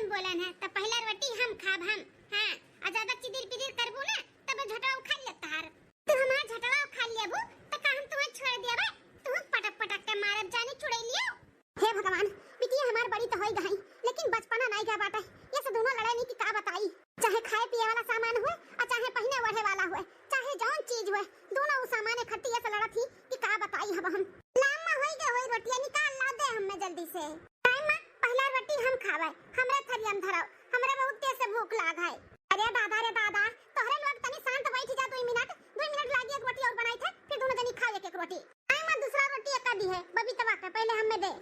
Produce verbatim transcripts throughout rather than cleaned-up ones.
बोलन है, त पहिला रोटी हम खाब हम। हाँ, आ ज्यादा चिदिर पिदिर करबू ना, तब झोटवा उखाड़ लेब तहार। तू हमार झोटवा उखाड़ लेबू, त का हम तुहे छोड़ देबे? तू पटक पटक के मारब जानी चुड़ैलियो। हे भगवान, बिटिया हमार बड़ी त होई गई, लेकिन बचपना नाई गा बाटे। ये से दोनों लड़े नी कि का बताई। चाहे खाए पिए वाला सामान हुए, और चाहे पहिने ओढ़े वाला हुए, चाहे जौन चीज हुए, दोनों उ सामाने खट्टी ये से लड़त ही कि का बताई हब हम। लाम मा होई गे होई रोटिया निकाल ला दे हमें जल्दी से। टाइम मा पहिला रोटी हम खावे, हमरे थरिया में धराओ, हमरे बहुत तेज से भूख लाग है। अरे दादा रे दादा, तोहरे लोग तनी शांत बैठ जा, दुई मिनट, दुई मिनट लागी, एक रोटी और बनाई थे, फिर दोनों जनी खाओ एक एक रोटी। टाइम मा दूसरा रोटी एका दी है, बबीतवा के पहले हमें दे।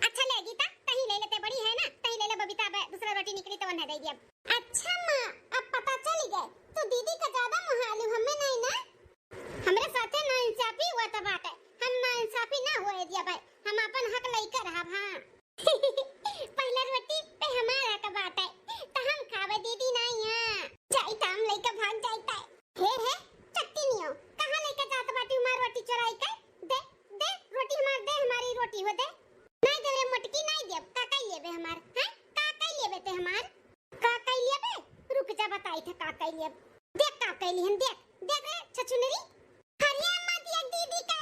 अच्छा ले गीता, तही ले लेते, बड़ी है ना, तही ले ले बबीता, अब दूसरा रोटी निकली तो उन्हें दे दिया। अच्छा माँ, अब पता चल गए, तो दीदी का ज्यादा मोहालू हमें नहीं ना। हमरे साथे नाइंसाफी हुआ त बाटे, हम नाइंसाफी ना होए दिया भाई, हम अपन हक लइका रहब। हाँ। पहला रोटी पे हमार हक बाटे, त हम खावे दीदी नाई है। जाई त हम लइका भाग जाई त। हे हे, चट्टी नियो, कहाँ लइका जात बाटी हमार रोटी चोराई के? दे, दे, रोटी हमार दे, हमारी रोटी हो दे। नाई देवे मोटकी, नाई देब, का कई लेबे हमार? हैं? का कई लेबे ते हमार? का कई लेबे? रुक जा, बताई थे का कई लेब। देख का कई लिहन, देख, देख रे छछुनरी। अरे अम्मा, देख दीदी के,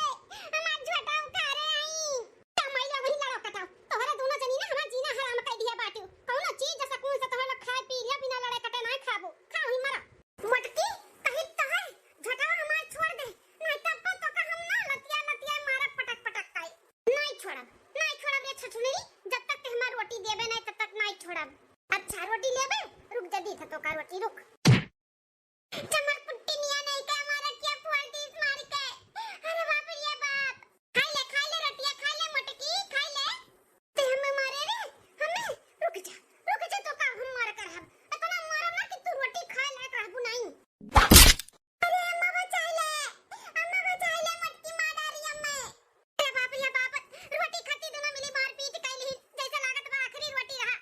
हमार झोटा उखाड़े आई। कमैया वही लड़ो कटाओ। तोहरे दोनों जनी ना हमार जीना हराम कर दिया बाटू। कौनो चीज सुकून से तोहरे लोग खाए पी लिया, बिना लड़े कटे ना खाबो। खा वही मरा। मोटकी, कहीं तोहर झोटवा हमार छोड़ दे, नहीं तब तो का हम ना लतिया लतिया मारब पटक पटक काई। नहीं छोड़ब, नहीं छोड़ब रे छछुनरी, जब तक ते हमार रोटी देबे नहीं तब तक नहीं छोड़ब। अच्छा रोटी लेबे, रुक जल्दी था तो का रोटी रुक। चमर कुट्टी निया नहीं का हमारा क्या फुआ तीस मार के। अरे बाप रे बाप। खाई ले, खाई ले रोटिया, खाई ले मोटकी, खाई ले। ते हमें मारे रे, हमें? रुक जा, रुक जा, तो का हम मार कर हम? इतना मारब ना कि तू रोटी खाए लायक रहबू नहीं। अरे अम्मा बचाई ले, अम्मा बचाई ले, मटकी मार डारी अम्मा। अरे बाप रे बाप, रोटी खाती दोनों मिली मारपीट कैली, जैसे लागत बा आखिरी रोटी रहा।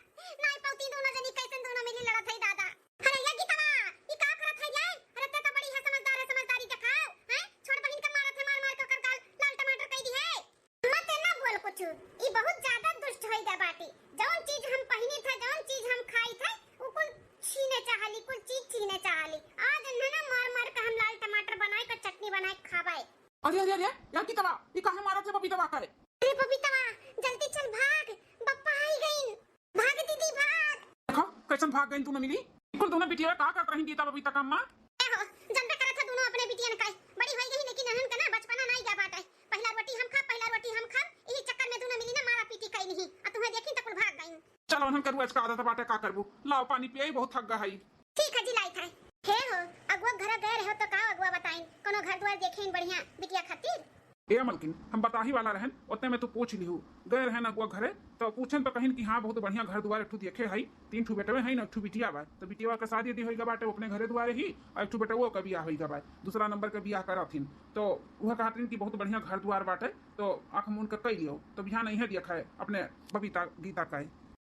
नाई पौती दोनों जनी कैसन दोनों मिली लड़त है दादा। अरे ये गीतवा, ई का करत है ये? अरे ते तो बड़ी है समझदार है, समझदारी दिखाओ, हैं? छोट बहिन का मारत है, मार मार के ओकर गाल लाल टमाटर कई दी है। मत ना बोल कुछ, ई बहुत ज्यादा दुष्ट होई गा बाटी। जौन चीज हम पहिनी था, जौन चीज हम खाई था, उ कुल छीने चाहली, कुल चीज छीने चाहली। आज इन्हें ना मार मार के हम लाल टमाटर बनाए के चटनी बनाए के खावाए। अरे अरे अरे, या की तवा, ई काहे मारत है बबीतवा करे? अरे बबीतवा, जल्दी चल भाग, बप्पा आई गईन। भाग दीदी भाग। देखो कैसन भाग गईन तू न मिली। कुल दोनों बिटिया का करत रही गीता बबीता का अम्मा? ए हो, जनबे करत है दोनों अपने बिटियन का। बड़ी होई गई लेकिन इन्हन का ना बचपना नाई गा बाटे। पहला रोटी हम खाब, पहला रोटी हम खाब, यही चक्कर में दोनों मिली ना मारा पीटी कई नहीं। आ तुम्हें देखी त कुल भाग गईन। चलो, उन्हन के रोज का आदत बाटे, का करबू? लाओ पानी पियाई, बहुत थक गई। ठीक है जी, लाइत है। हे हो, अगुआ घर गए रहो तो का अगुआ बताइन, कोनो घर द्वार देखेन बढ़िया बिटिया खातिर? ए मलकिन, हम बताही वाला रहन, ओतने में तू पूछ लिहू। गए रहन अगुआ घरे, तो पूछन तो कहिन कि हाँ, बहुत बढ़िया घर द्वार एक ठू देखे हई, तीन ठू बेटवे हई ना, एक ठू बिटिया बा। तो बिटिया के शादी दी होई गा बाटे अपने घरे द्वारे ही, और एक ठू बेटवो का बियाह होई गा बा, दूसरा नंबर के बियाह करथिन। तो वह कहत रहिन कि बहुत बढ़िया घर द्वार बाटे, तो आँख मून के कई लियो। तो बिहान अइहे देखे अपने बबीता गीता का।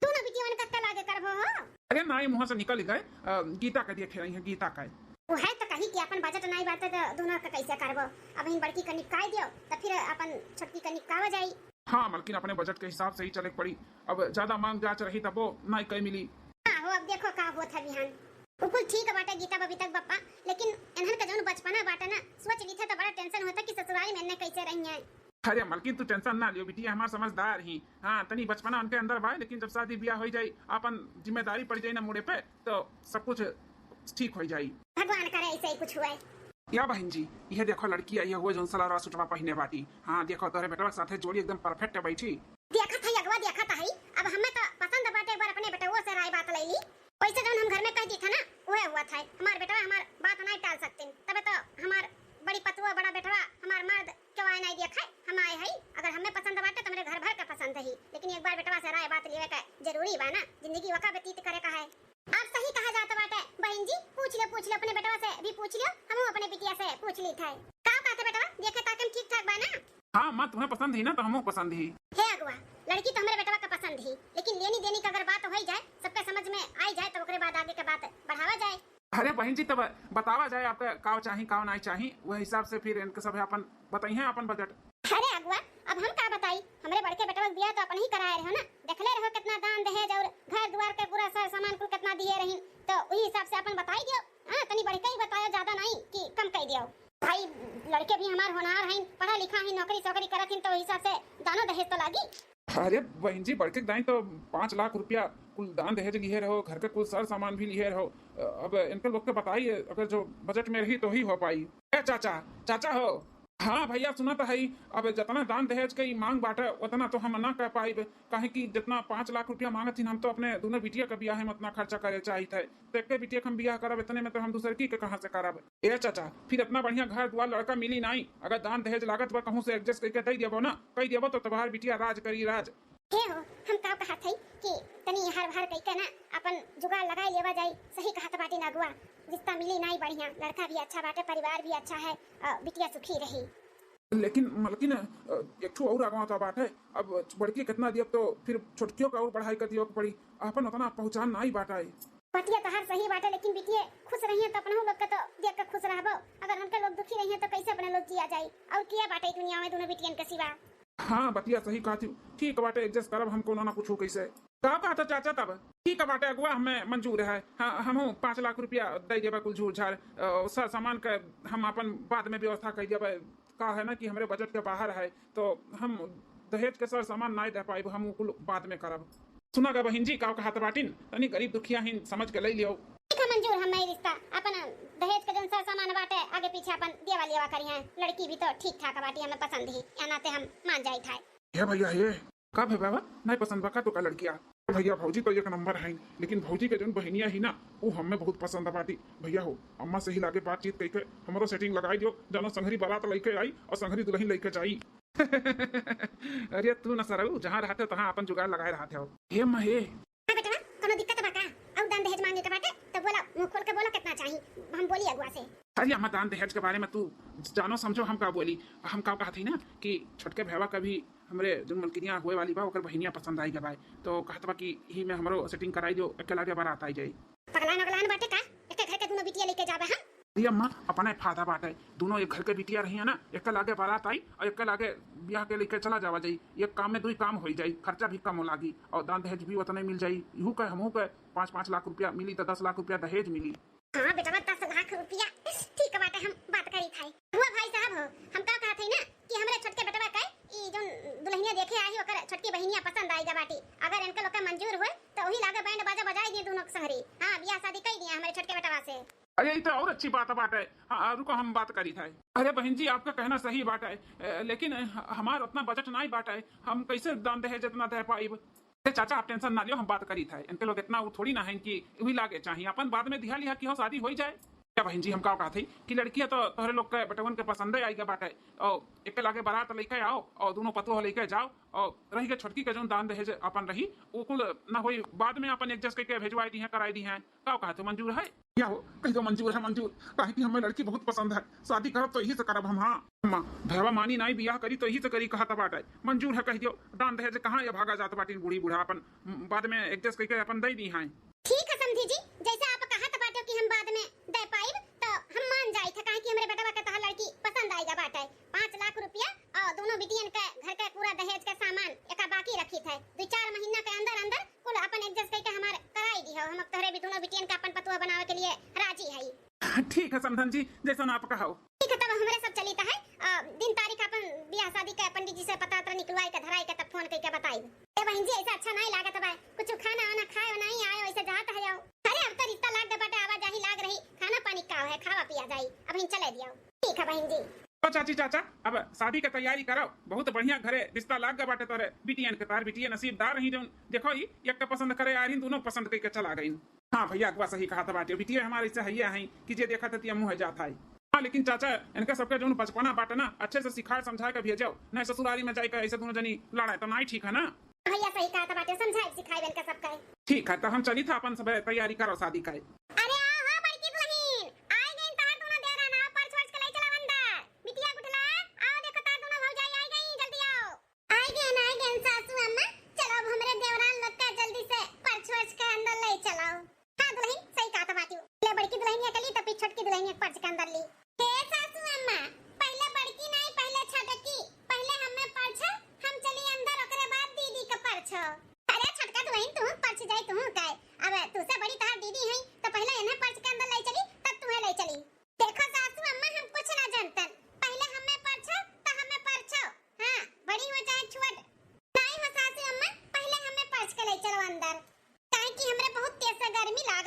दोनों बिटियवन का कला के करबो हो? अरे नाई, मुँह से निकल गए, अ, गीता का देखे रही है, गीता का। वो है तो कही कि अपन बजट नाई बाटे तो दोनों का कैसे करबो? अब इन बड़की का निपकाई दियो, तो फिर अपन छोटकी का निपकावा जाई। हाँ मलकिन, अपने बजट के हिसाब से ही चले के पड़ी। अब ज्यादा मांग जाच रही तबो नाई कई मिली। हाँ हो, अब देखो का होत है बिहान। उ कुल ठीक बाटे गीता बबीता के बप्पा, लेकिन इन्हन का जौन बचपना बाटे ना, सोच ली थे तो बड़ा टेंशन होता कि ससुराल में इन्हें कैसे रही है। अरे मलकिन, तू टेंशन ना लियो, बिटिया हमार समझदार ही। हाँ, तनी बचपना उनके अंदर बा, लेकिन जब शादी ब्याह हो जाई, अपन जिम्मेदारी पड़ जाई ना मुड़े पे, तो सब कुछ ठीक हो जाई। भगवान करे ऐसे ही कुछ हुए। या बहन जी, यह देखो लड़की आई है, वो जौन सलवार सूटवा पहिने बाटी। हाँ, देखो तोरे बेटवा के साथे जोड़ी एकदम परफेक्ट बैठी। देखत है अगवा, देखत है, अब हमें तो पसंद बाटे, एक बार अपने बेटवो से राय बात ले ली। वैसे जौन हम घर में कह दी था ना, वह हुआ था। हमार बेटवा हमार बात नहीं टाल सकते, तबे तो हमार बड़ी पतुआ बड़ा बेटवा हमार मर्द क्यों आए नहीं देखा है, हम आए हई। अगर हमें पसंद बाटे तो मेरे घर भर के पसंद ही, लेकिन एक बार बेटवा से राय बात लेवे का जरूरी बा ना, जिंदगी वका व्यतीत करे का है। आप सही कहा जात बाटे बहन जी, पूछ लो, पूछ लो, अपने बेटवा से भी पूछ लो, हम अपने बिटिया से पूछ ली थे। का कहते बेटवा, देखे ताके में ठीक ठाक बा ना? हाँ माँ, तुम्हें पसंद ही ना तो हमहू पसंद ही। हे अगुआ, लड़की तो हमरे बेटवा का पसंद ही, लेकिन लेनी देनी का अगर बात हो जाए, सबके समझ में आई जाए, तो ओकरे बाद आगे के बात बढ़ावा जाए। अरे बहन जी, तब बतावा जाए आपका काव चाही, काव नाई चाही, वह हिसाब से फिर इनके सब अपन बताई हैं अपन बजट। अरे अगुआ, अब हम का बताई, हमरे बड़के बेटवा के बियाह तो अपन ही कराए रहो ना, देखले रहो कितना दान दहेज और घर दुआर के पूरा सर सामान अपन बताई दियो, हाँ, तनी बढ़ के ही बतायो, ज्यादा नहीं कि कम कह दियो। भाई, लड़के भी हमार होनहार हैं, पढ़ा लिखा हैं, नौकरी सौकरी करत हैं, तो हिसाब से दानो दहेज तो लागी। अरे बहन जी, बड़के दाई तो पाँच लाख रुपया कुल दान दहेज लिहे रहो, घर के कुल सर सामान भी लिहे रहो। अब इनके लोग के बताइए, अगर जो बजट में रही तो ही हो पाई। ए चाचा, चाचा हो। हाँ भैया, सुनत हई, अब जितना दान दहेज के ई मांग बाटे, उतना तो हम ना कर पाइब, काहे कि जितना पाँच लाख रुपया मांगत थीन, हम तो अपने दोनों बिटिया के बियाह में उतना खर्चा करे चाहित है। तो एक बिटिया के हम बियाह करब, इतने में तो हम दूसर की के कहाँ से करब? ए चाचा, फिर इतना बढ़िया घर दुआर लड़का मिली नाई, अगर दान दहेज लागत बा, कहूँ से एडजस्ट करके दे देबो ना, कह देबो तो तुम्हार बिटिया राज करी राज। हे हो, हम का कहत हई कि तनी हर भर कइके ना अपन जुगाड़ लगाए लेवा जाई। सही कहत बाटी ना अगुआ, रिश्ता मिली नाई बढ़िया, लड़का भी अच्छा बाटे, परिवार भी अच्छा है, अ, बिटिया सुखी रही। लेकिन मलकिन, अ, एक ठो और अगवा तो बात है, अब बड़की कितना दियब तो फिर छोटकियों का और बढ़ाई कर दियो के पड़ी, अपन उतना पहचान नाई बाटा है। बतिया तोहार सही बाटे, लेकिन बिटिये खुश रहिए तो अपनहु लोग के तो देख के खुश रहबो। अगर उनके लोग दुखी रहिए तो कैसे अपने लोग जिया जाई? और किया बाटे दुनिया में दोनों बिटियन के सिवा? हाँ, बतिया सही कहत हू। ठीक बाटे, एडजस्ट करब हम कोनो ना कुछ कैसे। का कहत चाचा तब? ठीक बाटे अगुआ, हमें मंजूर है। हाँ, हमहू पाँच लाख रुपया दे देबे कुल झूर झार, अ, सर सामान के हम अपन बाद में व्यवस्था कर देबे। का है ना कि हमरे बजट के बाहर है, तो हम दहेज के सर सामान नाई दे पाइब, हम उ कुल बाद में करब। सुना गा बहिन जी, का कहत बाटिन, तनी गरीब दुखिया ही समझ के ले लियो। ठीक है मंजूर, हम नहीं रिश्ता अपन दहेज के जौन सर सामान बाटे आगे पीछे अपन देवा लेवा करी हैं। लड़की भी तो ठीक ठाक बाटी, हमें पसंद ही, या नाते हम मान जाइत है। हे भैया हे, का भे बाबा, नहीं पसंद बा का तो का लड़किया? भैया भौजी तो एक नंबर है, लेकिन भौजी के जौन बहिनिया ही ना, वो हमें बहुत पसंद बाटी। भैया हो, अम्मा से ही लागे बातचीत कइके हमरो सेटिंग लगाई दियो, जानो संघरी बारात लइके आई और संघरी दुल्हन लइके जाई। अरे तू न सरऊ, जहाँ रहते हो तहाँ अपन जुगाड़ लगाए रहते हो। हे माँ हे। हाँ बेटवा, कोनो दिक्कत बा का? और दान दहेज मांगे के बाटे तो बोला, मुंह खोल के बोला कितना चाही, हम बोली अगुआ से। अरे अम्मा, दान दहेज के बारे में तू जानो समझो हम का बोली। हम का कहत हई ना कि छोटके भैया का भी हमरे जौन मलकिनिया होए वाली बा ओकर बहिनिया पसंद आई गए बा, तो कहत बा कि ही में हमरो सेटिंग कराई दियो, एके लागे बारात आई जाई। पगलान अगलान बाटे का? एके घर के दोनों बिटिया लेके जाबे हम? अरे अम्मा, अपने फायदा बाटे, दोनों एक घर के बिटिया रही है ना, एक लागे बारात आई और एक लागे ब्याह के लेके चला जावा जाई। एक काम में दुई काम होई जाई, खर्चा भी कम हो लागी और दान दहेज भी उतने मिल जाई। इहू के हमहू के पाँच पाँच लाख रुपया मिली तो दस लाख रुपया दहेज मिली। हाँ बेटवा, दस लाख रुपया। ठीक बाटे, हम बात करी था। हुआ भाई साहब हो, हम का कहत हई ना कि हमरे छोटके बेटवा के ई जौन दुल्हनिया देखे आई ओकर छोटकी बहिनिया पसंद आई गा बाटी। अगर इनके लोग के मंजूर होए तो वही लागे बैंड बाजा बजाई दिए दोनों के संगरी। हाँ, बियाह शादी कई दिए हमरे छोटके बेटवा से। अरे, ये तो और अच्छी बात बात है। हाँ, रुको, हम बात करी था। अरे बहन जी, आपका कहना सही बात है, अ, लेकिन ह-, हमार उतना बजट नहीं बात है, हम कैसे दान दहेज इतना दे पाइब? अरे चाचा, आप टेंशन ना लियो, हम बात करी था। इनके लोग इतना वो थोड़ी ना है कि वही लागे चाहिए, अपन बाद में दिहा लिहा कि हो शादी हो ही जाए। क्या बहन जी, हम का कहत हई कि लड़किया तो तोहरे लोग के बेटवन के पसंदे आई गए बाटे, और एक लागे बारात लेके आओ और दोनों पतोह लेके जाओ, और रही के छोटकी के जौन दान दहेज अपन रही, वो कुल ना होई, बाद में अपन एडजस्ट करके भेजवाई दी हैं, कराई दी हैं। का कहत हो, मंजूर है? या हो, कह दो मंजूर है, मंजूर। काहे कि हमें लड़की बहुत पसंद है, शादी करब तो यही से करब हम। हाँ अम्मा, भैया मानी नाई, बियाह करी तो यही से करी कहत बाटे। मंजूर है, कह दियो। दान दहेज कहाँ ये भागा जात बाटी बूढ़ी बूढ़ा, अपन बाद में एडजस्ट करके अपन दे दी हैं। ठीक है समधी जी, जैसे आप कहत बाटे कि हम बाद में दे पाइब तो हम मान जाई थे, काहे कि हमरे बेटवा के तोहार लड़की पसंद आई गा बाटे। पाँच लाख रुपया और दोनों बिटियन के घर के पूरा दहेज के सामान एका बाकी रखी थे, दो चार महीना के अंदर अंदर कुल अपन एडजस्ट करके हमार कराई दी हो। हम अब तोहरे भी दोनों बिटियन के अपन पतोह बनावे के लिए राजी हई। ठीक है समधन जी, जैसन आप कहो। ठीक है, तब हमरे सब चली त है, अ, दिन तारीख अपन बियाह शादी के पंडित जी से पता वता निकलवाई के धराई के तब फोन करके बताई। ए बहन जी, ऐसा अच्छा नहीं लागत बा, कुछ खाना वाना खाए नहीं आयो, ऐसे जात है जाओ। अरे अब तो रिश्ता लाग गए बाटे, आवाजाही लाग रही, खाना पानी का है, खावा पिया जाई, अब इन चले दियो। ठीक है बहन जी। तो चाची चाचा, अब शादी के तैयारी करो, बहुत बढ़िया घरे रिश्ता लाग गए बाटे तोरे बिटियन के, तार बिटिया नसीबदार रही जौन देखो ही एक के पसंद करे आ रही, दोनों पसंद करके चला गई। हाँ भैया, अगुआ सही कहत बाटे, बिटिया हमारे से हइये हैं कि जे देखत है तिया मुँह जात है। हाँ लेकिन चाचा, इनका सबके जौन बचपना बाटे ना, अच्छे से सिखाए समझाए के भेजो, नहीं ससुरारी में जाए के ऐसे दोनों जनी लड़ाए तो नहीं ठीक है ना। भैया सही कहत बाटे, समझाए सिखाए इनका सबके। ठीक है, तो हम चली था अपन सब तैयारी करो शादी का। अरे आओ, हाँ बड़की दुल्हन, आइ गइन तोहार दोनों देवरान, आओ पर्स वर्स के ले चलो अंदर। बिटिया गुठला, आओ देखो तोहार दोनों भौजाई आइ गई, जल्दी आओ। आइ गइन, आइ गइन सासू अम्मा, चलो अब हमरे देवरान लोग का जल्दी से पर्स वर्स के अंदर ले चलो। हाँ दुल्हन, सही कहत बाटिउ। ले बड़की दुल्हनिया के ली, तो फिर छोटकी दुल्हनिया के पर्स के अंदर ली। हे सासू अम्मा, पहिले बड़की नहीं, पहिले छोटकी, पहिले हमें पर्स, हम चली अंदर, ओकरे बाद दीदी के पर्स। अरे छोटका दुल्हन, तू पर्स जाई, तू काय? अब तू से बड़ी तोहार दीदी है, तो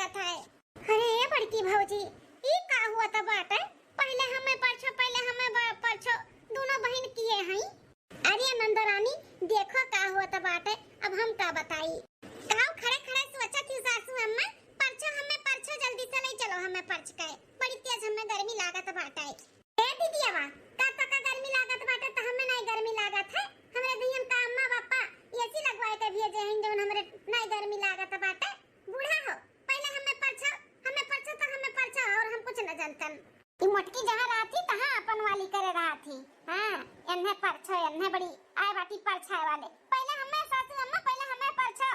अरे बड़की भौजी, ई का हुआ त बाटे? पहिले हमें परछो, पहिले हमें ब-, परछो, दुनो बहिन किहे हई। अरे नंदरानी, देखो का होत बाटे, अब हम का बताई। काऊ खड़े खड़े सोचत ही सासू अम्मा, परछो हमें परछो, जल्दी से ले चलो हमें परछ के, बड़ी तेज हमें गर्मी लागत बाटे। ए दीदियावा, का तोका गर्मी लागत बाटे त हमें नाई गर्मी लागत है? हमरे दुइयन का अम्मा पापा एसी लगवाए के भेजे हैं जौन हमरे नाई गर्मी लागत बाटे। बूढ़ा हो, पहिले हमें परछो, हमें परछो त हमें परछो, और हम कुछ न जानतन। ई मोटकी जहाँ रहत ही, तहाँ अपन वाली करे रहत ही। हाँ, एन्हे परछो, एन्हे बड़ी आए बाटी परछाए वाले। पहिले हमें सासू अम्मा, पहिले हमें परछो।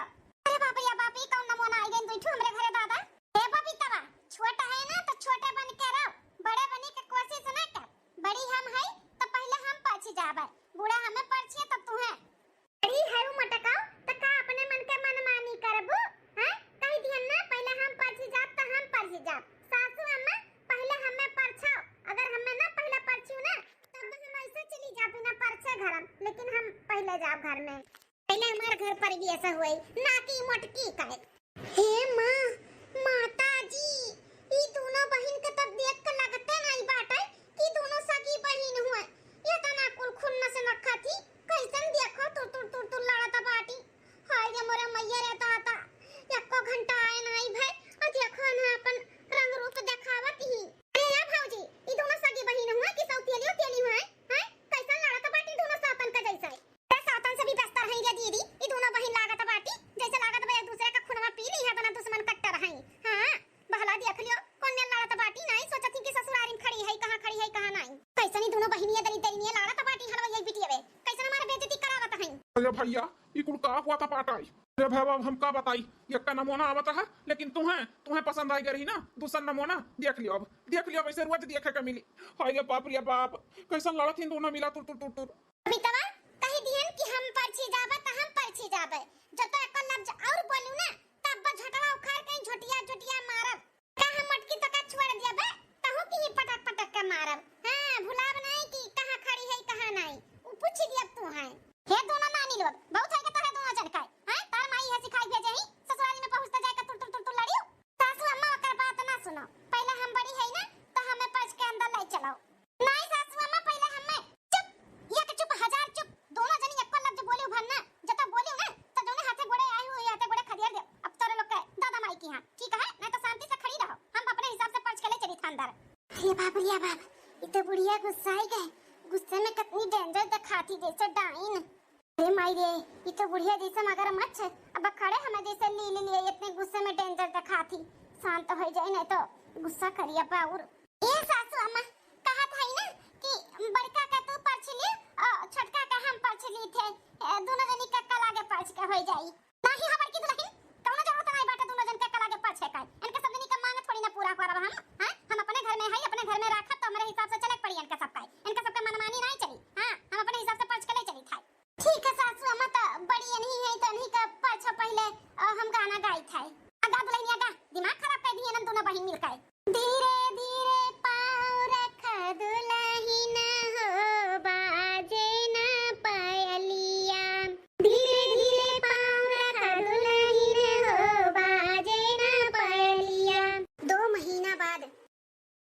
अरे बाप रे बाप, ई कौन नमूना आई गइन दुई ठो हमरे घरे दादा। ए बबीतवा, छोट है ना तो छोटे बन के रहो, बड़े बने के कोशिश ना कर। बड़ी हम है तो पहिले हम परछी जाबे, बूढ़ा हमें परछिए तब तुहें। अरे हरू मटकाओ, त का अपने मन के मनमानी करबू? हैं? कहि दिहन ना, पहिले हम परछी जाब त हम परछी जाब। सासू अम्मा, पहिले हमें परछाओ। अगर हमें ना पहिले परछियो ना, तब हम ऐसे चली जाब बिना परछे घरम, लेकिन हम पहिले जाब घर में। पहिले हमार घर पर भी ऐसा हुए, ना कि मोटकी का। हे माँ, माता जी, ई दोनों बहिन के तब देख के लगते नाई बाटे कि दोनों सगी बहिन हुए। एतना कुल खुन्नस नखत ही, कैसन देखो तुर तुर तुर तुर लड़त बाटी। हाय रे मोरे मैया रे दादा, एको घंटा आए नाई भए, और देखो ना अपन रंग रूप देखावत ही। अरे या भौजी, ई दोनों सगी बहिन हुए कि सौतेली उतेली हुए? हैं? कैसन लड़त बाटी दोनों सौतन के जैसे? ए, सौतन से भी बदतर हईं रे दीदी, ई दोनों बहिन लागत बाटी, जैसे लागत बा एक दूसरे का खूनवा पी ली है, तना दुश्मन कट्टर हईं। हाँ, बहला देख लियो, कौन मेल लड़त बाटी, नाई सोचत ही कि ससुरारी में खड़ी है, कहाँ खड़ी है, कहाँ नाई। कैसन ई दोनों बहिनिया दली दलिनिया लड़त बाटी, हलवा यही बिटिया बे, कैसन हमारे बेइज्जती करावत हईं। अरे भैया, ई कुल का हुआ था पाटाई? अरे भैया, अब हम का बताई, एक का नमूना आवत है, लेकिन तुम्हें, तुम्हें पसंद आई गई रही ना, दूसर नमूना देख लियो अब, देख लियो अब, ऐसे रोज देखे के मिली। हाय रे बाप रे बाप, कैसन लड़त ही दोनों मिला तुर तुर तुर तुर। बबीतवा, कहि दिहन कि हम परछी जाबे, त हम परछी जाबे। जो तो एको लफ्ज और बोलू ना, तब बस झोटवा उखाड़ के झोटिया, झोटिया मारब। का हम मोटकी तो का छोड़ दिया बे? तहू की ही पटक, पटक के मारब। हाँ, भुलाब नहीं कि कहाँ खड़ी है, कहाँ नहीं। उ पूछी दिया तू है। हे दोनों नानी लोग, बहुत है के तोहरे दोनों जन का। हैं? तार माई है सिखाई भेजे ही, ससुरारी में पहुँचते जाए का तुर, तुर, तुर, तुर लड़ियो। सासू अम्मा ओकर बात ना सुनो। पहिले हम बड़ी है ना, तो हमें परछ के अंदर ले चलो। नाई सासू अम्मा, पहिले हमें चुप, एक चुप, हजार चुप, दोनों जनी एको लफ्ज बोलियो भर ना, जब तो बोलियो ना, तो जोने हाथे गोड़े आई हुई, हाथे गोड़े खदेड़ दे। अब तोरे लोग के दादा माई की हाँ, ठीक है? नहीं तो शांति से खड़ी रहो, हम अपने हिसाब से परछ के ले चली था अंदर। अरे बाप रे बाप, ये तो बुढ़िया गुस्सा ही गए, गुस्से में कितनी danger दिखाती जैसे डाइन। अरे माई रे, ये तो बुढ़िया जैसे मगरमच्छ, अब खड़े हमें जैसे लील लिए, इतने गुस्से में danger दिखाती। शांत हो जाए, नहीं तो गुस्सा करिया बाउर। ए सासू अम्मा, कहत हई ना कि बड़का का तू परछ लिए, अ, छोटका का हम परछ ली थे, ए, दोनों जनी का कला के परछ के हो जाई। नहीं हो बड़की दुल्हन, कौनो जरूरत नहीं बाटे दोनों जन के कला के परछे का। इनके सब जनी का मांग थोड़ी ना पूरा करब हम, हैं? हम अपने घर में हई, अपने घर में राखब तो हमरे हिसाब से चले के पड़ी इनके सबका। इनके सबका मनमानी नहीं चली। हाँ, हम अपने हिसाब से परछ के ले चली थाई। ठीक है सासू अम्मा, तो बड़ी अनही है, तो अनही का परछो पहिले, अ, हम गाना गाई थाई। आ गा दुल्हनिया गा, दिमाग खराब कर दिए ना दोनों बहिन मिलकर। धीरे धीरे पाँव रखा दुलहिन हो, बाजे ना पायलिया। धीरे धीरे पाँव रखा दुलहिन हो, बाजे ना पायलिया। दो महीना बाद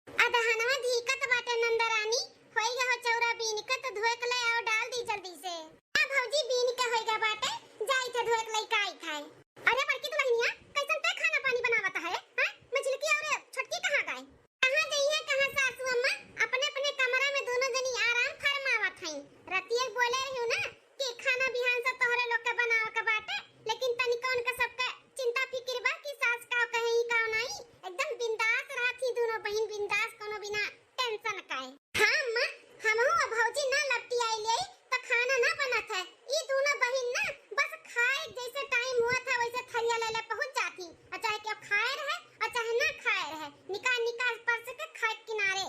अदहनवा धीकत बाटे नंदरानी, होई गए हो चौरा बीन के तो धोए के ले आओ, डाल दी जल्दी से। आ भौजी बीन के होई गए बाटे, जाई थे धोए के ले काई खाए। अरे बड़की दुल्हनिया, कैसन तय खाना पानी बनावत है, हैं? मझिलकी और छोटकी कहाँ गए? कहाँ जइहे, कहाँ सासू अम्मा, अपने अपने कमरा में दोनों जनी आराम फरमावत हईं। रतिया बोले रही ना कि खाना बिहान से तोहरे लोग के बनावे के बाटे, लेकिन तनिको उनके सबके चिंता फिकिर बा कि सास का कहे ही का नाई। एकदम बिंदास रहत ही दोनों बहिन, बिंदास, कोनो बिना tension काए। हाँ अम्मा, हमहू अब भौजी ना लपटी आई ले, त खाना ना बनत है। ई दोनों बहिन ना बस खाए जैसे time हुआ था वैसे थरिया ले ले पहुँच जाती। और चाहे केहू खाए रहे और चाहे ना खाए रहे, निकाल निकाल परस के खाए किनारे।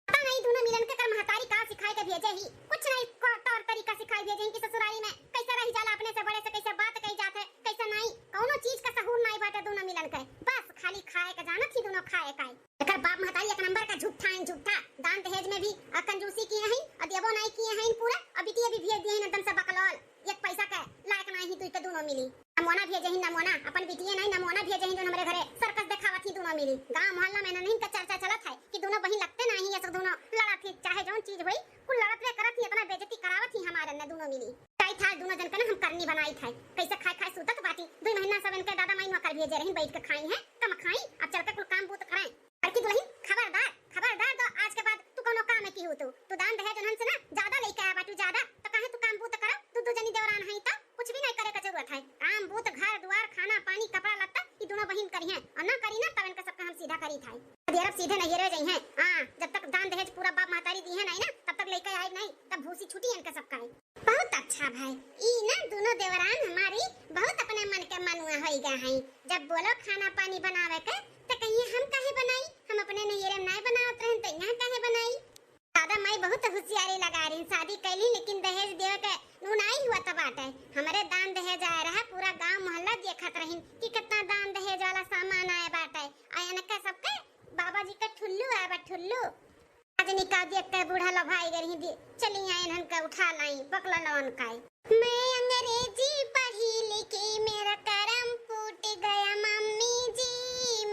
पता नहीं दोनों मिलन के कर महतारी का सिखाए के भेजे ही, कुछ नहीं को तौर तरीका सिखाए भेजे ही कि ससुरारी में कैसे रही जाला, अपने से बड़े से कैसे बात कही जात है, कैसे नहीं, कौनो चीज का सहूर नहीं बाटे दोनों मिलन के। बस खाली खाए के जानत ही दोनों खाए का। एकर बाप महतारी एक नंबर का झूठा है, झूठा। दान दहेज में भी आ कंजूसी किए हैं, आ देबो नहीं किए हैं पूरा, आ बिटिया भी भेज दिए हैं एकदम से बकलोल, एक पैसा के लायक नहीं ही तू के दोनों मिली। नमूना भेजे ही नमूना, अपन बिटिया नहीं नमूना भेजे ही जो हमरे घरे सर्कस दिखावत मिली। गाँव मोहल्ला में इन्हन का चर्चा चलत है कि दुनो बहिन लगते नाहीं, ये सब दुनो लड़त ही, चाहे जौन चीज होई, कुल लड़त रे करत ही, इतना बेइज्जती करावत ही हमार इन्हन दुनो मिली। कई था दुनो जन के ना हम करनी बनाई था, कैसे खाए खाए सूतत बाटी। दुई महीना सब इनके दादा माई नौकर भेजे रही, बैठ के खाई हैं, कम खाई, अब चल के कुल काम बूत करें। बड़की दुलहिन, खबरदार, खबरदार, तो आज के बाद तू कौनो काम में की हो तू, तू दान दहेज उन्हन से ना ज्यादा लेके आया बाटू ज्यादा, तो काहे तू काम बूत करो, दू दू जनी देवरान है तो कुछ भी नहीं करे का जरूरत है। काम बूत, घर दुआर, खाना पानी, कपड़ा लत्ता, ई दुनो बहिन करी हैं, और ना करी ना तब इनका सबका हम सीधा करी था। अरे अब सीधे नहीं रे जाई हैं, हाँ, जब तक दान दहेज पूरा बाप महतारी दी है नहीं ना, तब तक लेके आए नहीं, तब भूसी छुटी इनका सबका है। बहुत अच्छा भाई, ई ना दुनो देवरान हमारी बहुत अपने मन के मनुआ होई गए हैं। जब बोलो खाना पानी बनावे के, तो कहिए हम काहे बनाई, हम अपने नैहरे में नाय बनावत रहन, तो यहाँ काहे बनाई? दादा माई बहुत होशियारी लगा रही, शादी कैली लेकिन दहेज देवे के ऊ नाई हुआ तो बाटे। हमरे दान दहेज आए रहा, पूरा गांव मोहल्ला देखत रही कि कितना दान दहेज वाला सामान आए बाटे। आ इनका सबके बाबा जी का ठुल्लू आए बा, ठुल्लू। आज निका देख के बूढ़ा लोभाई गए रही दी, चली आई इन्हन का उठा लाई, बकला लवन का। मैं अंग्रेजी पढ़ी लिखी, मेरा करम फूट गया मम्मी जी,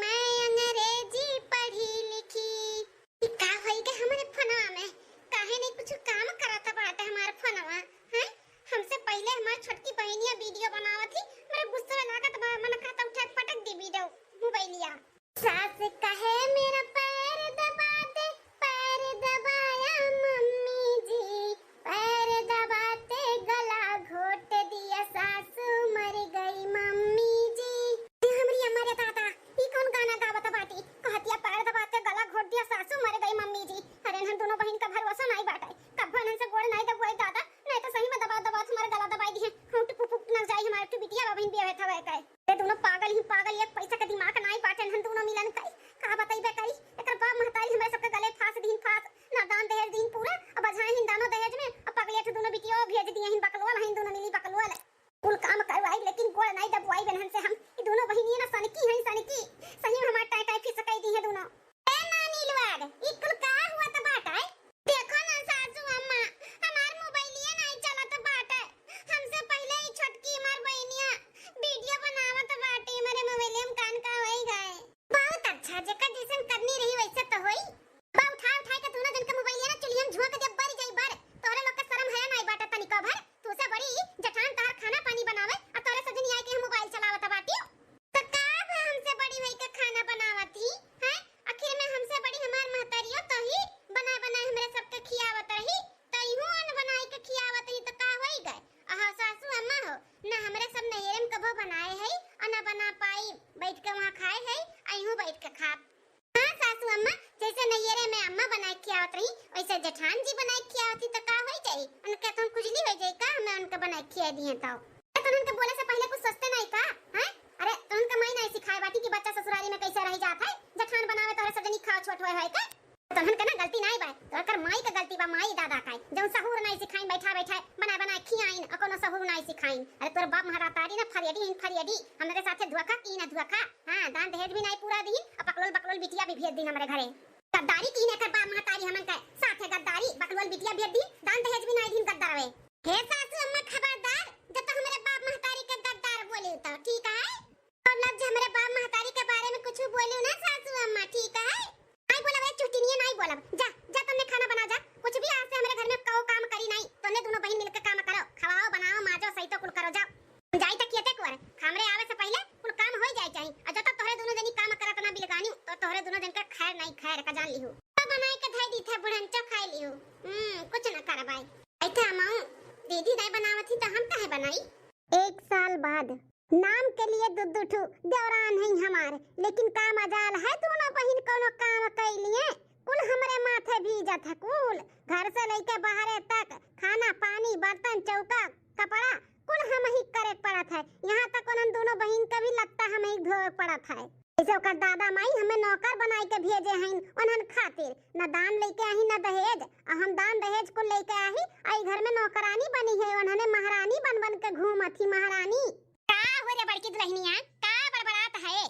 मैं अंग्रेजी पढ़ी लिखी। ई का होई के हमरे फोनवा में? काहे नहीं कुछ काम करत बाटे हमार फोनवा, हैं? हमसे पहिले हमार छोटकी बहिनिया वीडियो बनावत ही, मेरे गुस्से में लागत बा, मन कहता उठा के पटक दी वीडियो मोबाइलिया। सास कहे मेरा पैर दबा दे, पैर दबाया मम्मी जी, पैर दबाते गला घोट दिया सासू मर गई मम्मी जी। ए हमरी अम्मा रे दादा, ई कौन गाना गावत बाटी? कहतिया पैर दबाते गला घोट दिया सासू मर गई मम्मी जी। अरे इन्हन दुनो बहिन का भरोसा नाई बाटे, कब्बो इन्हन से गोड़ नाई दबवाई दादा, नहीं तो सही में दबा दबा हमार गला दबाई दिहे, होंठ फुफुक न जाई हमार, तू बिटिया बहिन बियाहे थवे के। ए दुनो पागल ही पागल, एक पैसा का दिमाग नाई बाटे इन्हन दुनो मिलन का। का बतइबे करी, एकर बाप महतारी हमरे सबके गले फांस दीन फांस, ना दान दहेज दीन पूरा, अब बझाए हिन दानो दहेज में, अब पगलेट दुनो बिटियो भेज दिए हिन, बकलोल हिन दुनो मिली बकलोल। कुल काम करवाई लेकिन गोड़ नाई दबवाई इन्हन से हम, ई दुनो बहिनिया ना सनकी हैं सनकी, सही में हमार टाई टाई फिसकाई दी है दुनो। ए नानी लोग, ई कुल का हुआ त बाटे? देखो ना सासू अम्मा, हमार मोबाइलिया नाई चलत बाटे, हमसे पहिले ही छोटकी हमार बहिनिया वीडियो बनावत बाटी, हमरे मोबाइलिया में कान का होई गए। बहुत अच्छा, जेकर जैसन करनी रही वैसे तो होई। बा उठा उठा के दोनों जन के मोबाइलिया ना चुलियन झोंक दे, बर जाई बर। तोहरे लोग के शर्म हया नाई बाटे तनिको भर। तू से बड़ी जेठान तहार खाना पानी बनावे, आ तोहरे सजनी आई के हम मोबाइल चलावत बाटी। तो का भा हमसे बड़ी होई के खाना बनावत ही, हैं? आखिर में हमसे बड़ी हमार महतारियो तो ही बनाए बनाए हमरे सबके खियावत रही, तो इहू अन्न बनाई के खियावत ही तो का होई गए? अहो सासू अम्मा हो, ना हमरे सब नैहरे में कभो बनाए है और ना बना पाई, बैठ के वहाँ खाए है, अइहू बैठ के खाब। हाँ सासू अम्मा, जैसे नैहरे में अम्मा बनाए खियावत रही, वैसे जेठान जी बनाए खियावत ही तो का होई जाई? उनके तो खुजली होई जाई का, हमें उनके बनाए खिया दिए तो? ए, तुमन के बोले से पहिले कुछ सोचते नाई का? हैं? अरे, तुमन के माई नाई सिखाए बाटी कि बच्चा ससुरारी में कैसे रह जात है? जेठान बनावे तोहरे सब जनी खाओ छोट होए होए के। तुमन के ना गलती नाई बा, तोहकर माई के गलती बा, माई दादा का, जौन सहूर नाई सिखाइन, बैठा बैठा बनाए बनाए खियाइन, और कोनो सहूर नाई सिखाइन। अरे, तोर बाप महतारी ना फरियडी हिन फरियडी, हमरे साथे धोखा की ना धोखा। हाँ, दान दहेज भी नाई पूरा दीन, और बकलोल बकलोल बिटिया भी भेज दीन हमरे घरे। गद्दारी की ना कर बाप महतारी हमन के साथे गद्दारी, बकलोल बिटिया भेज दीन, दान दहेज भी नाई दीन गद्दारवे। हे सासू अम्मा खबरदार, जब तो हमरे बाप महतारी के गद्दार बोले तो, ठीक है? और लफ्ज हमरे बाप महतारी के बारे में कुछ बोले ना सासू अम्मा, ठीक है? नाई बोलब, एक चुटकिनिया नाई बोलब। जा, जा तुमने खाना बना जा, कुछ भी आज से हमरे घर में कहो काम करी नाई, तुमने दोनों बहिन मिलके काम करो, खवाओ, बनाओ, माजो, सही तो कुल करो, जाओ। हम जाई तक खेते कुआर, हमरे आवे से पहिले कुल काम होई जाए चाही। और जब तक तोहरे दोनों जनी काम करत ना बिलगानी, तो तोहरे दोनों जन के खैर नाई खैर का जान लिहू। तो बनाई के धई दी थे बुढ़न चो खाई लिहू। हम्म, कुछ ना करबाई। ऐ थे अमाऊ, दीदी नाई बनावत ही तो हम काहे बनाई? एक साल बाद। नाम के लिए दू दू ठू देवरान हैं हमार, लेकिन का मजाल है दोनों बहिन कोनो काम कैलिए। कुल हमरे माथे भीजत है कुल, घर से लेके बाहरे तक, खाना पानी बर्तन चौका कपड़ा कुल हम ही करे पड़त है। यहाँ तक उन्हन दोनों बहिन का भी लत्ता हम ही धोवे पड़त है। जैसे ओकर दादा माई हमें नौकर बनाई के भेजे हैं उन्हन खातिर, न दान लेके आही न दहेज, आ हम दान दहेज कुल लेके आही, आ ई घर में नौकरानी बनी है, उन्हने महारानी बन बन के घूमत ही महारानी। का हो रे बड़की दुलहिनिया, का बड़बड़ात है?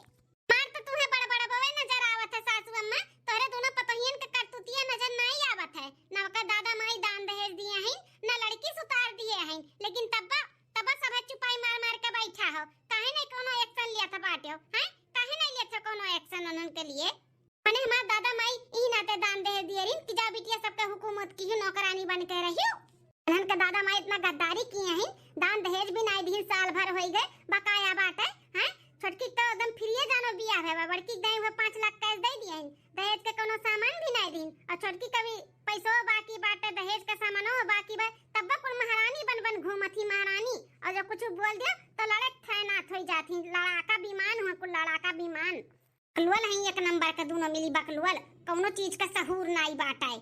मार तो तुहे बड़बड़बवे नजर आवत है सासू अम्मा, तोहरे दोनों पतोहियन के करतूतिया नजर नाई आवत है, न ओकर दादा माई दान दहेज दिए हैं, न लड़की सुतार दिए हैं, लेकिन तब्बा, तब्बा सभे चुपाई मार मार के बैठा हो, काहे नहीं कोनो action लिया था बाटे हो, हैं? काहे नहीं लिया था कोनो action? सन उन्हन के लिए। मने हमार दादा माई ई नाते दान दहेज दिए रहिन कि जाओ बिटिया सबके हुकूमत की नौकरानी बन के रहियो। उन्हन के दादा माई इतना गद्दारी किए हैं, दान दहेज भी नाई दीन, साल भर होई गए, बकाया बाटे, हैं? छोटकी तो एकदम फ्रीए जानो बियाह है, बड़की के दाई हुए पाँच लाख कैश दे दिए हैं, दहेज के कोनो सामान भी नाई दीन, और छोटकी का भी पैसो बाकी बाटे, दहेज का सामानो बाकी बा, तब कुल महारानी बन बन घूमत ही महारानी, और जो कुछ बोल दिया तो लड़े थैनात होई जात ही, लड़ाका विमान हुआ कुल, लड़ाका विमान। बकलोल हैं एक नंबर के दूनो मिली बकलोल, कौनो चीज का सहूर नाई बाटे।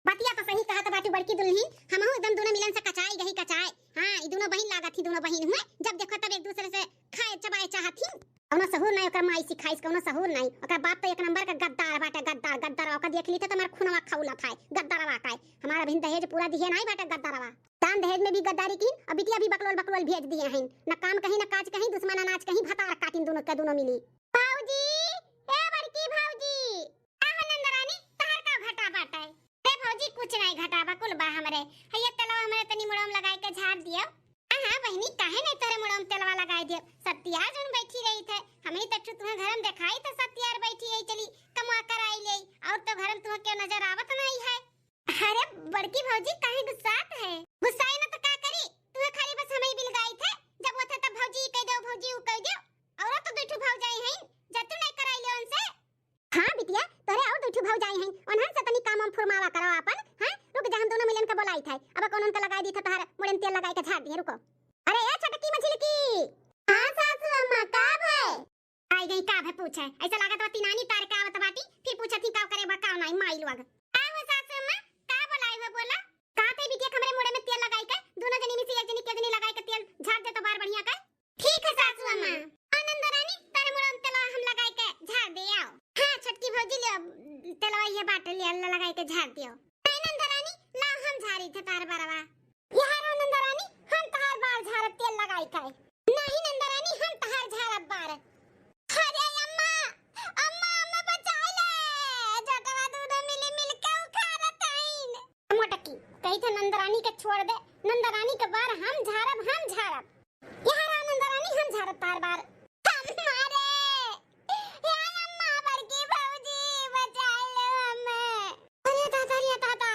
बतिया तो सही कहत बाटी बड़की दुल्हिन, हमहू एकदम दूनो मिलन से कचाई गही कचाए। हाँ, ई दूनो बहिन लागत ही, दूनो बहिन हुए, जब देखो तब एक दूसरे से खाए चबाए चाहत ही। कौनो सहूर नाई ओकर माई सिखाइस, कौनो सहूर नाई। ओकर बाप तो एक नंबर का गद्दार बाटे, गद्दार, गद्दार। ओकर देख ली तो तुम्हार खूनवा खौलत है, गद्दारवा का है। हमारा बहिन दहेज पूरा दिहे नाई बाटे गद्दारवा। दान दहेज में भी गद्दारी कीन, और बिटिया भी बकलोल बकलोल भेज दिए हैं। न काम कहीं, न काज कहीं, दुश्मन अनाज कहीं, भतार काटिन दूनो के दूनो मिली। भौजी, ए बड़की भौजी। का हो नंदरानी, तहर का घटा बाटे? ए भौजी, कुछ नाई घटा बा, कुल बा हमरे। है ये तेलवा हमरे तनी मुड़वा में लगाई के झार दियो। हाँ, हाँ बहिनी, काहे नाई तोरे मुड़वा में तेलवा लगाई दियो? सत्यार जौन बैठी रही थे, हम ही तो छु-, तुम्हें घर में देखाई तो सत्यार बैठी रही, चली कमवा कराई ले, और तो घर में तुम्हें क्यों नजर आवत नाई है? अरे बड़की भौजी, काहे गुस्सात है? गुस्साई ना तो का करी, तुम्हें खाली बस हमें बिलगाई थे, जब वो थे तब भौजी ई कह दो, भौजी ऊ कह दो, और तो दू ठो भौजाई हैं, जा तू नाई कराई ले उनसे। हाँ बिटिया, तोरे और दू ठो भौजाई हैं, उन्हन से तनी काम वाम फुरमावा करो आपन। हाँ, रुक जा, हम दूनो मिलन के बोलाई थे, अब कौन उनका लगाई दी थे, तोहर मुड़े में तेल लगाई के झार दिए, रुको। अरे ए छोटकी मझिलकी। हाँ सासू अम्मा, का भय? आई गई का भय पूछे, ऐसा लागत बा तिनानी तार के आवत बाटी, फिर पूछत ही का करे बा का नाई माई लोग। का हो सासू अम्मा, का बोलाई हो बोला? का ते बिटिया के हमरे मुड़े में तेल लगाई के, दूनो जनी में से एक जनी के जनी लगाई के तेल झार दे तो बार बढ़िया के। ठीक है सासू अम्मा। आ नंदरानी, तारे मुड़वा में तेलवा हम लगाई के झार दे आओ। हाँ, छोटकी भौजी ले, तेलवा ये बाटे ले, ला लगाई के झार दियो। नहीं नंदरानी, ला हम झारी थे तार बरवा। यहाँ रहो नंदरानी, हम तहार बार झारब तेल लगाई के। नहीं नंदरानी, हम तहार झारब बार। अरे अम्मा, अम्मा, अम्मा बचाई ले, झटवा दूनो मिली मिल के उखाड़त हईन। मोटकी, कही थे नंदरानी के छोड़ दे, नंदरानी के बार हम झारब, हम झारब। यहाँ रहा नंदरानी, हम झारब तार बार। हमारे, हे अम्मा, बड़की भौजी, बचाई लो हमें। अरे दादा रे दादा,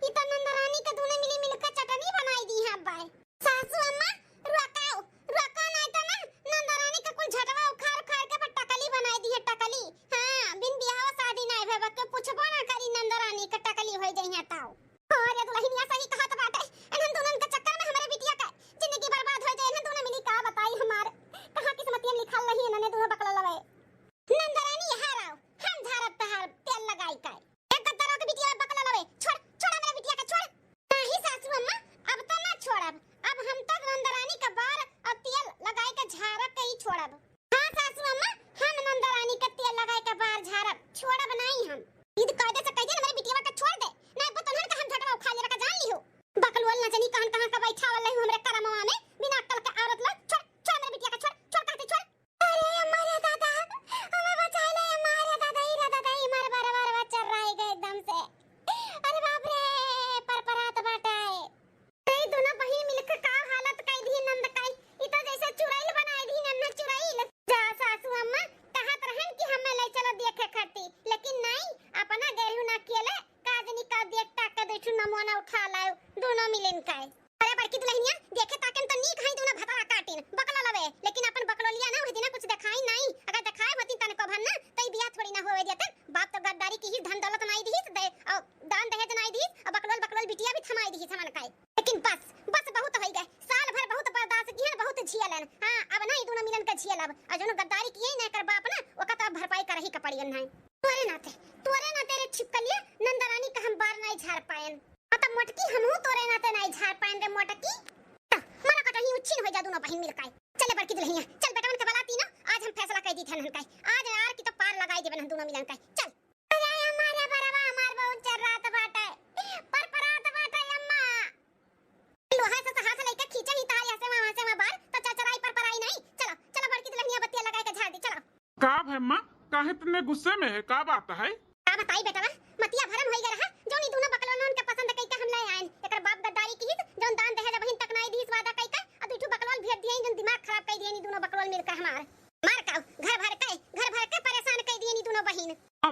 ई तो नंदरानी के दूनो मिली मिलके चटनी बनाई दी है अब्बा। सासू अम्मा, रुकाओ, रुकाओ, नहीं तो ना नंदरानी के कुल झटवा उखाड़ उखाड़ के बस टकली बनाई दी है, टकली। हाँ, बिन बियाह शादी नहीं भेबा के पूछबो ना करी नंदरानी के टकली होई जइहे ताऊ। अरे दुल्हनिया सही कहत बाटे, इन्हन दुनन के चक्कर में हमरे बिटिया के जिंदगी बर्बाद हो जाए। इन्हन दुनो मिली का बताई हमार, कहाँ किस्मतिया में लिखल रही इन्हने दुनो बकलोलवे। नंदरानी यहाँ रहो, हम झारब तहार तेल लगाई के। एक गद्दरो के बिटिया बकलोलवे, छोड़, छोड़ हमरे बिटिया के, छोड़। नहीं सासू अम्मा, अब तो ना छोड़ब, अब हम तो नंदरानी के बार और तेल लगाई के झारब के ही छोड़ब। हाँ सासू अम्मा, हम नंदरानी के तेल लगाई के बार झारब, छोड़ब नहीं हम। जिद कायदे से कह दे, हमरे बिटिया के छोड़ दे, नहीं बतलहन का हम झटवा उखाड़ लेबे का जान लिहो। बकलोल न जनी कहन कहाँ का बैठावल रही हमरे करमवा में, बिना अक्कल के औरत लोग। छोड़, छोड़ हमरे बिटिया के, छोड़, छोड़ कहते छोड़। अरे अम्मा रे दादा, हमें बचाई ले अम्मा रे दादा, ई रे दादा, ई मार बार बार बार चर्राई गए एकदम से। अरे बाप रे, परपरात बाटे। तई दुनो बहिन मिलके का हालत कई दी नंद कई, ई तो जैसे चुड़ैल बनाई दी नन्ना चुड़ैल। जा सासू अम्मा, कहत रहन कि हमें ले चलो देखे खाती, लेकिन नहीं, अपना गैरू ना कियले, काजनी का देख ताक के दुठू नमोना उठा लायो, दुनो मिलिन का। अरे बड़की दुल्हनिया, देखे ताकन तो नीक हई दुनो भतरा काटिन, बकलोलवे, लेकिन अपन बकलोलिया ना वह दिना कुछ देखाई नहीं, अगर देखाए होती तन को भन ना, तो ई बियाह थोड़ी ना होवे देतन। बाप तो गद्दारी की ही, धन दौलत नाई दिहिस दे, और दान दहेज नाई दिहिस, और बकलोल बकलोल बिटिया भी थमाई दिहिस हमन का। लेकिन बस, बस बहुत होई गए। साल भर बहुत बर्दाश्त किहन, बहुत झियलन। हाँ, अब ना ई दुनो मिलन के झियलब। और जौन गद्दारी किए ना एकर बाप ना, ओका तो अब भरपाई करही के पड़ियन है। तोरे नाते, तोरे नाते रे छिपकलिया, नंदरानी का हम बार नाई झार पायन। अब मोटकी हमहू तोरे नाते नाई झार पायन रे मोटकी। त मरा कटही उच्छिन हो जा दुनो बहिन मिलकाई। चले बड़की दुल्हनिया, चल बेटवन के बला तीनों, आज हम फैसला कर दी थे नहन का। आज यार की तो पार लगाई देबे नहन दुनो मिलन का। चल। अरे अम्मा रे बरवा, हमार बहुत चर्रात बाटे, परपरात बाटे अम्मा। लोहा से हाथ लेके खींचे ही तार यहाँ से वहाँ, वहाँ से वहाँ बार, तो चरचराई परपराई नहीं। चलो, चलो बड़की दुल्हनिया बत्तियाँ लगाए के झाड़ दी, चलो। का भय अम्मा, काहे इतने गुस्से में है, का बात है? का बताई बेटवा, मतिया भरम होई गए रहा, जौन ई दुनो बकलोलन के पसंद कई के हम ले आयन। एकर बाप गद्दारी किहिस, जौन दान दहेज अबहिन तक नाई दिहिस वादा कई के, आ दुठू बकलोल भेज दिए, जौन दिमाग खराब कई दिए ई दुनो बकलोल मिलके हमार। मार काऊ, घर भर के, घर भर के परेशान कई दिए ई दुनो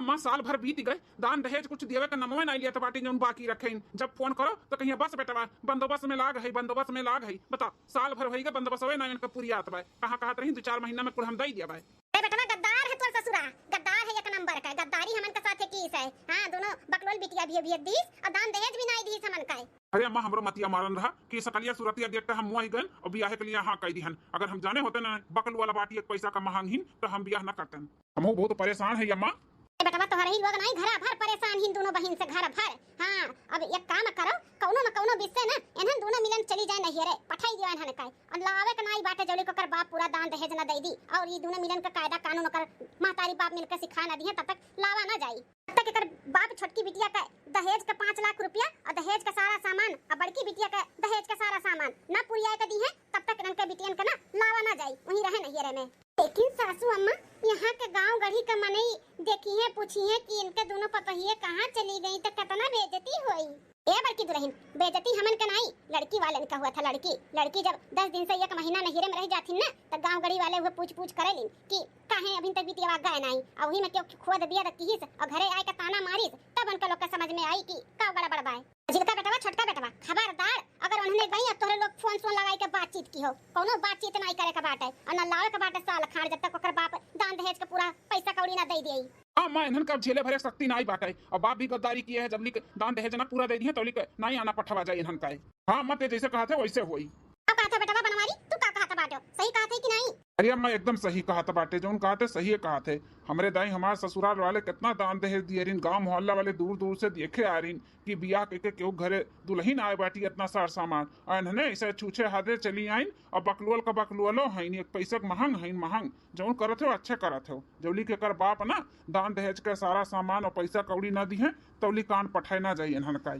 अम्मा, साल भर बीत गए, दान दहेज कुछ देवे का नमवे नाई लियत बाटी, जौन बाकी रखे इन। जब फोन करो तो कहिए, "बस बेटवा, बंदोबस्त में लाग है, बंदोबस्त में लाग है।" बता, साल भर होई गए, बंदोबस्तवे ना इनका पुरियात बा। कहाँ कहत रही, दो चार महीना में कुल हम दई दिया बा। अरे बेटवा, गद्दार है तोर ससुरा, गद्दार है एक नंबर का, गद्दारी हमन के साथे कीस है। हाँ, दोनों बकलोल बिटिया भी, भी दीस और दान दहेज भी नाई दीस हमन का। अरे अम्मा, हमरो मतिया मारन रहा कि सकलिया सुरतिया देख के हम मुआ ही गन और बियाहे के लिए हाँ कह दिहन। अगर हम जाने होते ना बकल वाला बाटी एक पैसा का महंग हिन, तो हम बियाह न करतन। हमहू बहुत परेशान है अम्मा। ए बेटवा, तोहरे ही लोग नाई, घरा भर परेशान हिन दोनों बहिन से, घर भर। हाँ, अब एक काम करो, कौनो न कौनो बिस्से ना इन्हन दोनों मिलन चली जाए नहियरे, पठाई दियो इन्हन का। और लावे के नाई बाटे, जौली के ओकर बाप पूरा दान दहेज न दे दी, और ये दोनों मिलन का कायदा कानून ओकर महतारी बाप मिलकर सिखा न दिए, तब तक लावा ना जाई। तब तक एकर बाप छोटकी बिटिया का दहेज का पाँच लाख रुपया और दहेज का सारा सामान और बड़की बिटिया का दहेज का सारा सामान ना पुरिया के दी है, तब तक इनके बिटियन का ना लावा ना जाई, वहीं रहे नहियरे में। लेकिन सासू अम्मा, यहाँ के गांव गढ़ी का मनई देखी है, पूछी है कि इनके दोनों पतोहिए कहाँ चली गई, तो कितना बेइज्जती होई। ए बड़की दुल्हन, बेइज्जती हमन के नाई, लड़की वालन का हुआ था। लड़की, लड़की जब दस दिन से एक महीना नहिरे में रह जाथिन ना, तो गांव गढ़ी वाले हुए पूछ पूछ करे लिन कि काहे अभी तक बिटिया गए नाई, और वही में क्यों खोद दिया रखी हिस, और घरे आए के ताना मारिस, तब उनका लोग का समझ में आई कि का गड़बड़ बाय। झिलका बेटवा, छोटका बेटवा, खबरदार, अगर उन्होंने गई और तोहरे लोग फोन सोन लगाई के बातचीत की हो, कौनो बातचीत नाई करे के बाटे, और न लावे के बाटे साल खाड़, जब तक ओकर बाप दान दहेज के पूरा पैसा कौड़ी ना दे दिए। हाँ माँ, इन्हन का अब झेले भरे शक्ति नाई बाटे, और बाप भी गद्दारी किए है, जब लिक दान दहेज ना पूरा दे दिए, तो लिक नाई आना पठवा जाए इन्हन का। हाँ माँ, ते जैसे कहा थे वैसे होई। का कहत है बेटवा बनवारी, तू का कहत बाटो, सही कहत है कि नाई? अरे अम्मा, एकदम सही कहत बाटे, जौन कहत है सही कहत है। हमरे दाई हमार ससुराल वाले कितना दान दहेज दिए रिन, गांव मोहल्ला वाले दूर दूर से देखे आ रिन कि बियाह कइके केहू घरे दुल्हन आए बाटी इतना सार सामान, और इन्हने ऐसे छूछे हाथे चली आइन, और बकलोल का बकलोलो हइन, एक पैसा के महंग हइन महंग। जौन करत हो अच्छे करत हो, जौली के कर बाप ना दान दहेज के सारा सामान और पैसा कौड़ी ना दिहे, तौली कान पठाए ना जाई इन्हन का।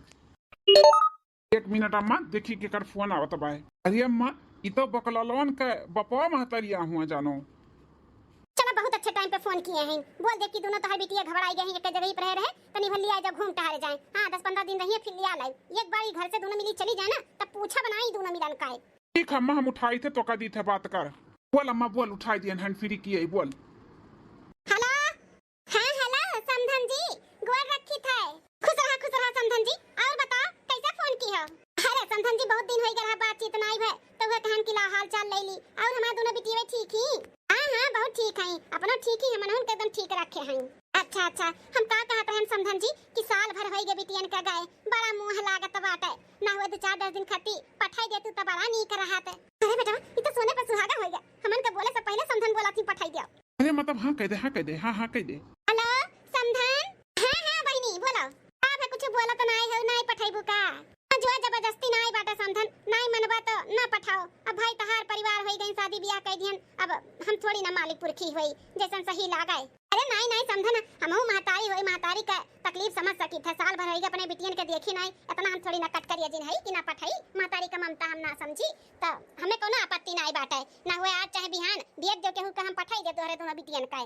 एक मिनट अम्मा, देखी केकर फोन आवत बाय। अरे अम्मा, ई तो बकललवन के बपवा महतरिया हुआ जानो। चला, बहुत अच्छे टाइम पे फोन किए हैं। बोल दे कि दोनों तोहर बिटिया घबराई गए हैं, एक जगह ही पर रहे, तनी भर लिया जा, घूम टहल जाए। हाँ, दस पन्द्रह दिन रहिए, फिर लिया लाई। एक बार ही घर से दोनों मिली चली जाए ना, तब पूछा बनाई दोनों मिलन का है। ठीक है अम्मा, हम उठाई थे तो का दी थे बात कर। बोल अम्मा बोल, उठाई दिए, hand free किए, बोल। हेलो, हाँ, हेलो, समधन जी, गोर रखी थे। खुश रहा, खुश रहा, समधन जी। और बताओ, कैसे फोन की हो? अरे, समधन जी, बहुत दिन होई गए रहा, बातचीत नाई भय, तो वह कहन की ला हाल चाल ले ली। और हमारे दोनों बिटिया ठीक ही? हाँ, हाँ, बहुत ठीक हैं, अपनो ठीक ही, हमनहुन के एकदम ठीक रखे हैं। अच्छा, अच्छा, हम का कहत रहन समधन जी कि साल भर होई गए बिटियन का गए, बड़ा मुँह लागत बाटे, ना हुए दो चार दस दिन खती पठाई दे तू तो बड़ा नीक रहत। अरे बेटवा, ई तो सोने पर सुहागा होई गए, हमन के बोले से पहले समधन बोला थी पठाई दिया। अरे मतलब हाँ कह दे, हाँ कह दे, हाँ, हाँ कह दे। हेलो, समधन? हाँ, हाँ, बहिनी, बोलो। का भा कुछ बोलत नाई हो, नाई पठाइबू का? हाँ, जो जबरदस्ती नाई बाटे समधन, नाई मनबा तो ना पठाओ। अब भाई तहार परिवार होई गई, शादी बियाह कई दिहन, अब हम थोड़ी ना मालिक पुरखी होई, जैसन सही लागे। अरे नाई, नाई समधन, हमहू महतारी होई, महतारी का तकलीफ समझ सकी थे। साल भर होई गए अपने बिटियन के देखी नाई, इतना हम थोड़ी ना कटकरिया जिन हई कि ना पठाई, महतारी का ममता हम ना समझी, तो हमें कोनो आपत्ति नाई बाटे। ना हुए आज चाहे बिहान भेज दो केहू का, हम पठाई दे तोहरे दोनों बिटियन का।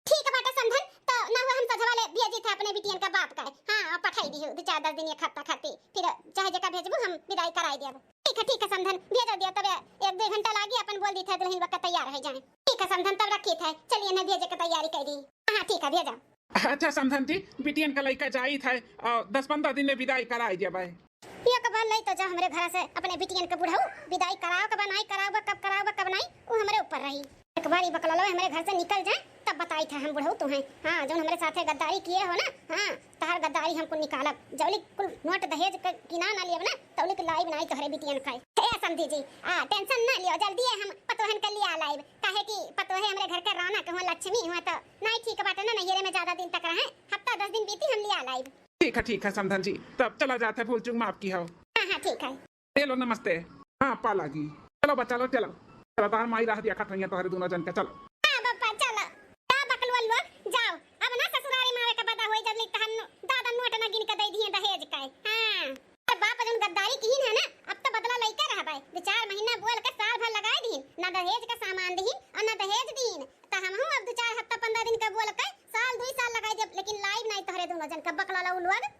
ठीक बाटे समधन, तो ना हुआ हम सझवाले भेजी थे अपने बिटियन का बाप का। हाँ, अब पठाई दिहु, दो चार दस दिन, एक हफ्ता खातिर, फिर चाहे जेका भेजबू हम विदाई कराई देब। ठीक है, ठीक है समधन, भेज दिया, तब एक दो घंटा लागी, अपन बोल दी थे दुल्हन बक्का तैयार हो जाए। ठीक है समधन, तब रखी थे, चलिए ना भेजे के तैयारी कर दी। हाँ, ठीक है, भेजा। अच्छा समधन जी, बिटियन का लइका जाई थे, अ, दस पन्द्रह दिन में विदाई कराई देब। एक बार लई तो जा हमरे घर से अपने बिटियन के बुढ़ऊ, विदाई कराओ के बा, नाई कराओ बा, कब कराओ बा, कब नाई, वो हमरे ऊपर रही। एक बार ई बकललवा हमरे घर से निकल जाए, तब बताई था हम बुढ़ऊ तुम्हें। हाँ, जौन हमरे साथे गद्दारी किए हो ना, हाँ, तहार गद्दारी हमको निकालब। जौली कुल नोट दहेज के गिना ना लियब ना, तौली के लाइब नाई तोहरे बिटियन खाए। ए समधी जी, आ, tension ना लियो, जल्दी है हम पतोहन के लिया लाइब, काहे कि पतोहे हमरे घर के रौनक हुआ, लक्ष्मी हुआ, तो नाई ठीक बाटे ना, नैहरे में ज्यादा दिन तक रहे, हफ्ता दस दिन बीती हम लिया लाइब। ठीक है, ठीक है समधन जी, तब चला जात है, भूल चूक माफ की हो। हाँ, हाँ, ठीक है। ए लो, नमस्ते। हाँ, पा लागी। चलो बच्चा लोग, चलो। चलो, तोहर माई राह दिया खत होइया तोहरे दोनों जन के, चलो। हाँ, बप्पा, चलो। का बकलुआ लोग, जाओ। अब ना ससुरारी मारे के बदा होई, जब लिख तहन दादा नोट ना गिन के दे दिए दहेज का। हाँ। अरे बाप जन गद्दारी किहिन है ना, अब तो बदला लइका रहबे। दो चार महीना बोल के साल भर लगाए दिहिन, ना दहेज का सामान दिहिन और ना दहेज दीन। तो हमहू अब दो चार हफ्ता पन्द्रह दिन का बोल के साल दुई साल लगाए देब, लेकिन लाइब नहीं तोहरे दोनों जन का बकलुआ लोग।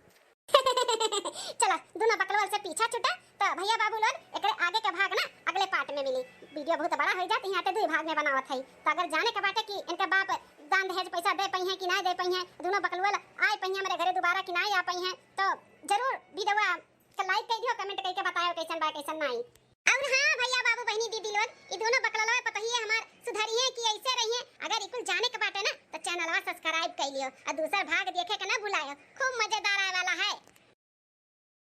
चला, दोनों बकलवल से पीछा छूटा, तो भैया बाबू लोग एकरे आगे के भाग ना अगले part में मिली। Video बहुत बड़ा हो जात, यहाँ ते दो भाग में बनावत है, तो अगर जाने के बाटे कि इनके बाप दान दहेज पैसा दे पइहें कि नाहीं दे पइहें, दुनो बकलुआ आए पइहें हमरे घरे दुबारा कि नाहीं आ पइहें। तो जरूर video के like कइ दियो, comment कइके बतायो कइसन बा कइसन नाहीं। और हाँ भइया बाबू बहिनी दीदी लोग, ई दुनो बकलवा पतोहिया हमार सुधरिहें कि अइसे रहिहें, अगर ई कुल जाने के बाटे ना तो channelवा subscribe कइ लियो और दूसर भाग देखे के ना भुलायो, खूब मजेदार आए वाला है।